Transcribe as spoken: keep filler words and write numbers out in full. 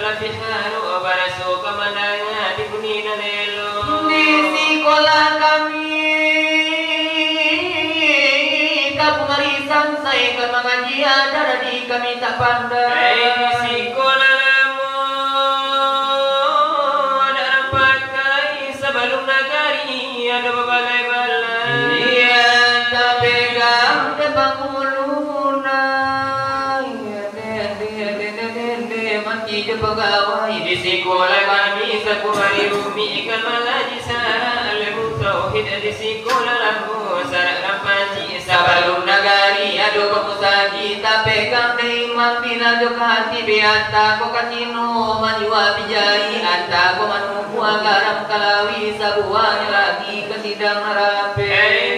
Tapi haru baraso ka mandanga di bunyi nan elok. Di sikolah kami, ka pamarisan sae ka mangaji, ajar di kami tak pandai. Ai, di sikolah lamo, dak rampakai, sabalum nagari ado babalai-balai. Iya, tapegang dek pangulu nan. Dende, dende, dende, mati jo pagawai. Di sikolah kami sakuari rumik, ikan malaji sarak, ilmu tauhid di sikolah lamo sarak rampaji. Sabalum nagari ado bamusaji, tapegang dek imam bina jo ka hati, bianta ko kasino manjua pijai, anta ko manumbuah garam kalawi, sabuahnyo lagi ka sidang rapek.